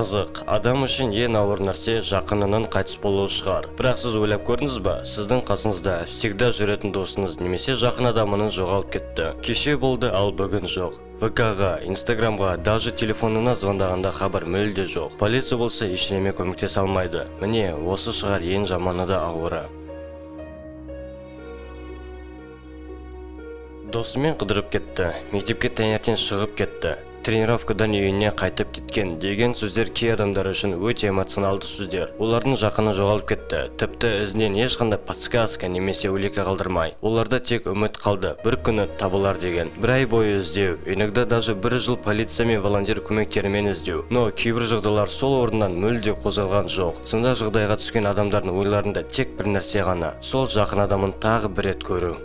Қызық, адам үшін ең ауыр нәрсе жақынының қайтыс болуы шығар. Бірақ сіз ойлап көрдіңіз ба, сіздің қасыңызда всегда жүретін досыңыз немесе жақын адамыңыз жоғалып кетті. Кеше болды, ал бүгін жоқ. ВК-ға, Инстаграмға, даже телефонына звондағанда хабар мүлде жоқ. Полиция болса, ештеме көмектесе алмайды. Міне, осы шығар ең жаманы да ауыры. Досымен қыдырып кетті, мектепке таңертең шығып кетті, тренировкадан үйіне қайтып кеткен деген сөздер кей адамдар үшін өте эмоционалды сөздер. Олардың жақыны жоғалып кетті, тіпті ізінен ешқандай подсказка немесе улика қалдырмай. Оларда тек үміт қалды, бір күні табылар деген. Бір ай бойы іздеу, иногда даже бір жыл полиция мен волонтер көмектерімен іздеу. Но кейбір жағдайлар сол орнынан мүлде қозғалған жоқ. Сонда жағдайға түскен адамдардың ойларында тек бір нәрсе ғана: сол жақын адамын тағы бір рет көру.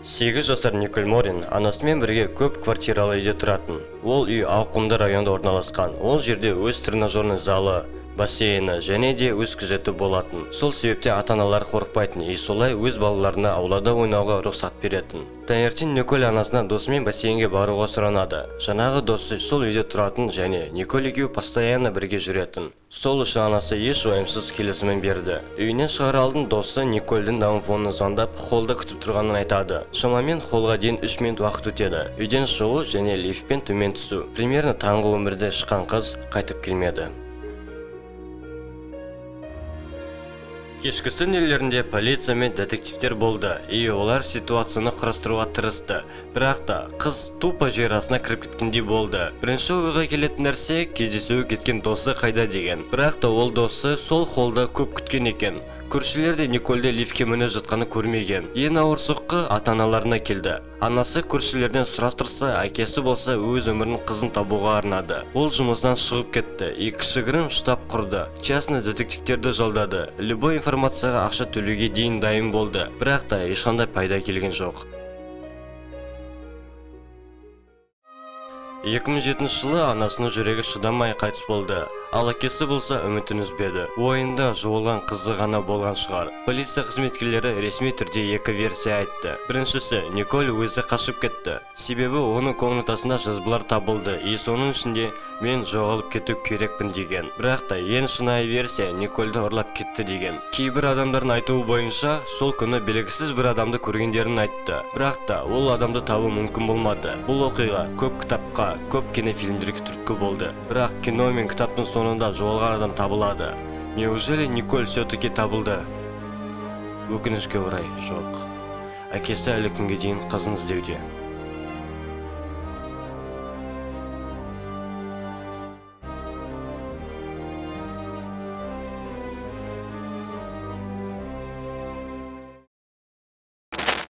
8 жасар Николь Морин анасымен бірге көп квартиралы үйде тұратын. Ол үй ауқымды районда орналасқан. Ол жерде өз тренажерный залы, бассейні және де өз күзеті болатын. Сол себепте ата-аналар қорықпайтын и солай өз балаларына аулада ойнауға рұқсат беретін. Таңертең Николь анасынан досымен бассейнге баруға сұранады. Жаңағы досы сол үйде тұратын және Николь екеуі постоянно бірге жүретін. Сол үшін анасы еш уайымсыз келісімін берді. Үйінен шығар алдын досы Никольдің домофонына звондап, холлда күтіп тұрғанын айтады. Шамамен холлға дейін 3 минут уақыт өтеді. Үйден шығу және лифтпен төмен түсу. Примерно таңғы 11-де шыққан қыз қайтып келмеді. Кешкісін үйлерінде полиция мен детективтер болды, и олар ситуацияны құрастыруға тырысты. Бірақ та қыз тупо жер астына кіріп кеткендей болды. Бірінші ойға келетін нәрсе — кездесуге кеткен досы қайда деген. Бірақ та ол досы сол холлда көп күткен екен. Көршілер де Никольді лифтке мініп жатқанын көрмеген. Ең ауыр соққы ата-аналарына келді. Анасы көршілерден сұрастырса, әкесі болса, өз өмірін қызын табуға арнады. Ол жұмысынан шығып кетті и кішігірім штаб құрды. Частный детективтерді жалдады. Любой информацияға ақша төлеуге дейін дайын болды. Бірақ та ешқандай пайда келген жоқ. 2007 жылы анасының жүрегі шыдамай қайтыс болды. Ал әкесі болса, үмітін үзбеді. Ойында жоғалған қызы ғана болған шығар. Полиция қызметкерлері ресми түрде екі версия айтты. Біріншісі: Николь өзі қашып кетті. Себебі оның комнатасында жазбалар табылды и соның ішінде «мен жоғалып кету керекпін» деген. Бірақ та ең шынайы версия — Никольді ұрлап кетті деген. Кейбір адамдардың айтуы бойынша, сол күні белгісіз бір адамды көргендерін айтты. Бірақ та ол адамды табу мүмкін болмады. Бұл оқиға көп кітапқа, көп кинофильмдерге түрткі болды. Бірақ кино мен кітаптың соңында жоғалған адам табылады. Неужели Николь все-таки табылды? Өкінішке орай, жоқ. Әкесі әлі күнге дейін қызын іздеуде.